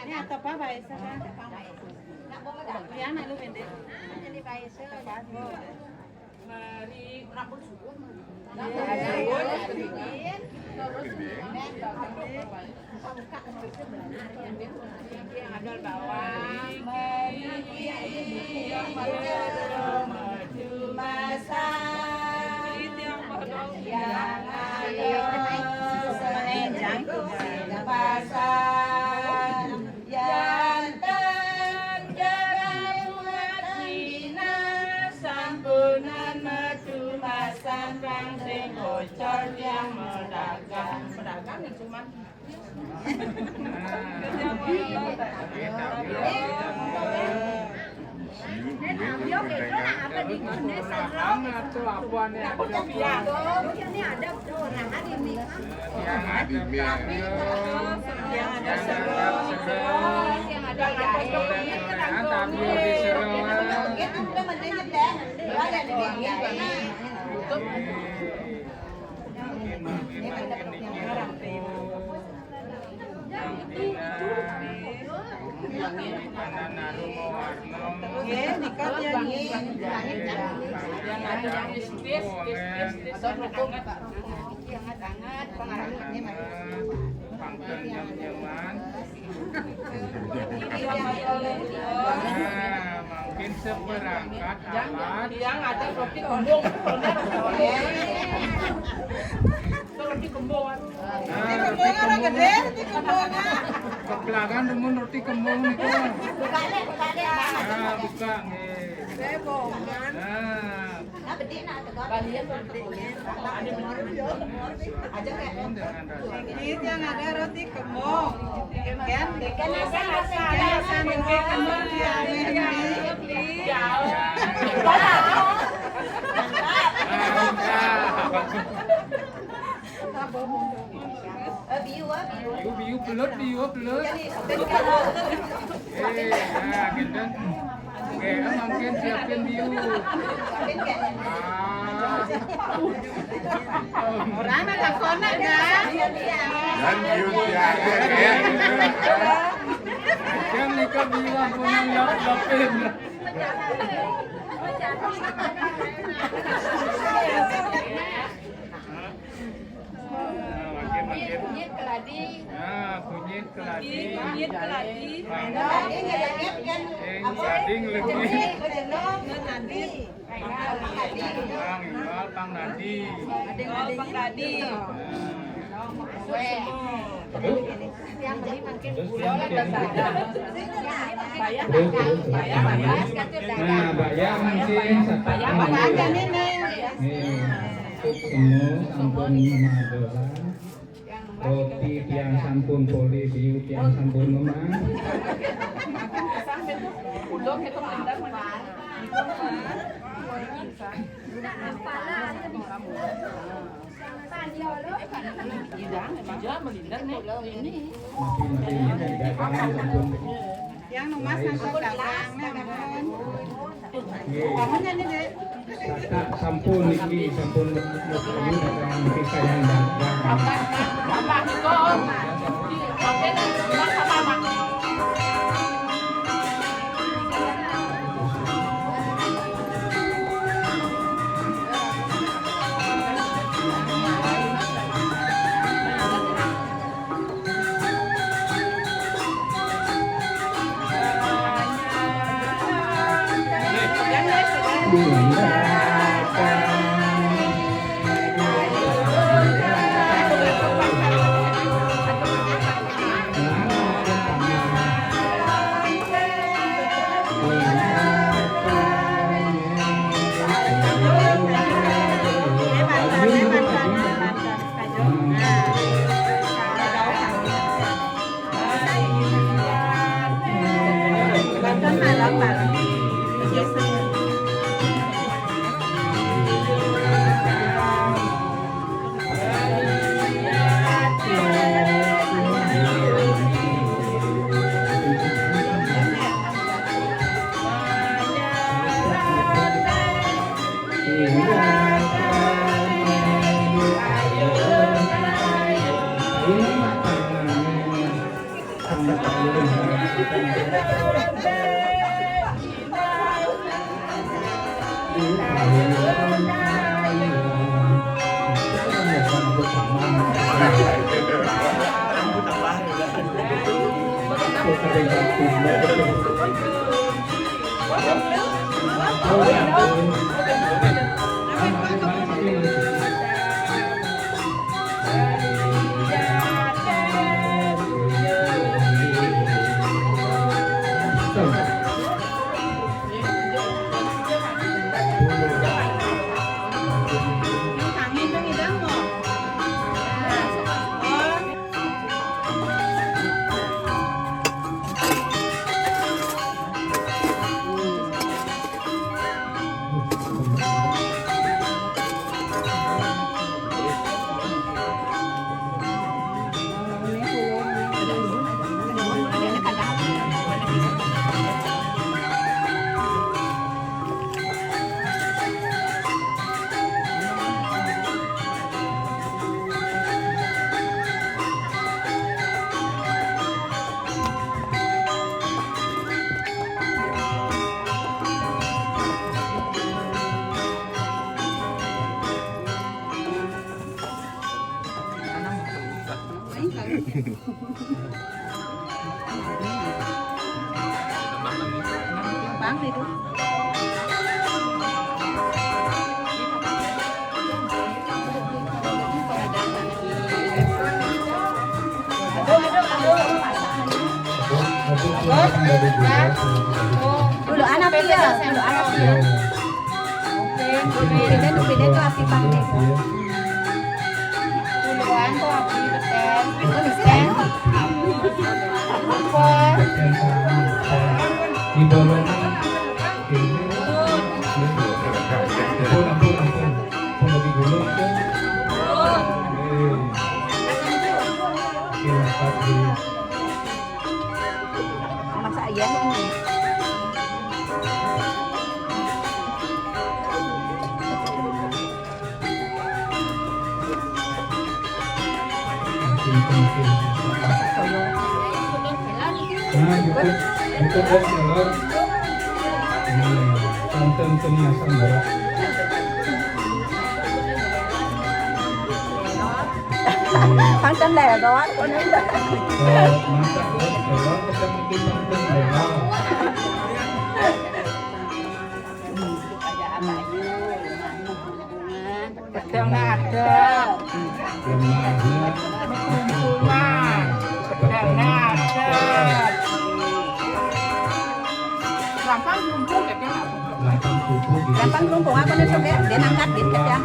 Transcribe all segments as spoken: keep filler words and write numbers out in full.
Ini atau apa, Pak Esa, kan? Ya, nak lu pendek. Ini Pak Esa. Mari, rambut subuh. Sampunan metu masang pang sing bocor tiang medagang. Medagang ya cuman. Ini ada tuh apuan ya. Ini ada tuh orang hari ini. Yang ada yang ada seru. Yang ada seru. Yang ada seru. Yang ada yang is, is, is, is, is, yang hangat-hangat, pengalaman. Pangkal nyam-nyaman. Nah, mungkin seperangkat alat. Yang ada roti kembung. Roti kembung. Nah, roti kembung. Kepelakan demen roti kembung niku. Nah, buka nggih. Nah, Ini yang ada roti kembung. Kan? Kan rasa roti kembung ya. Biu, biu, belut, biu, belut. Eh, nah, gitu. Oke, mungkin siapin biu. Ah. Orang ada konek, kan? Dan biu siapin, ya. Yang nikah biu, ampunan, ya, siapin. Nah, makin, makin. Kunyit keladi. Nah, kunyit keladi. Kunyit keladi. Yang gading lagi. Kunyit keladi. Pang, pang nadi. Pang nadi. Nah. Terus, terus, terus. Nah, bayam mungkin satu. Nih, semua sampun madolan. Kopi tiang sampun polih, biu tiang sampun memang. Mapi, mapi, mapi, dagangan sampun. Yang numas nang dagang, nang. Nggih. Bangunnya nih, Dek. Kata sampun niki, sampun mesti dagangan niki saya dagang. Dulu anak dia, dulu anak dia. Oke, dulu beda, dulu beda tuh api pang deh. Duluan tuh api beten, beten. Apa? Di bolongan. Ampun, ampun, ampun. Ampun lebih dulu tuh. Eh. Ya, ini. Nah, gitu. Gitu, Bos, ya. Nah, tonton keniasan, Bro. Tonton deh, kawan. Nah, masak, Bos, ya. Kita bikin tonton, ya. Gedang ngadeg. Gedang ngadeg. Gampang, gampang, gampang. Gampang rumpung aku nih, Sob, ya. Dia nangkat, dia nangkat.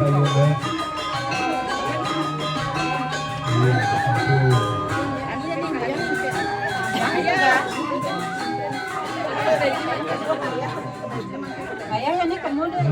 Kayaknya nih kamu deh.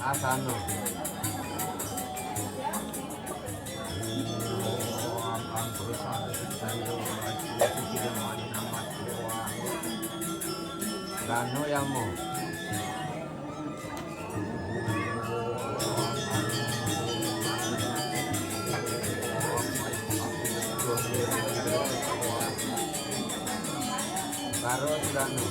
Asano. Lano ya mo. Baru lano.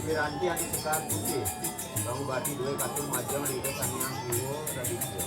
Piranti ati sekar putih. Bang bati dua katung majang di Sang Hyang Siwa raditya.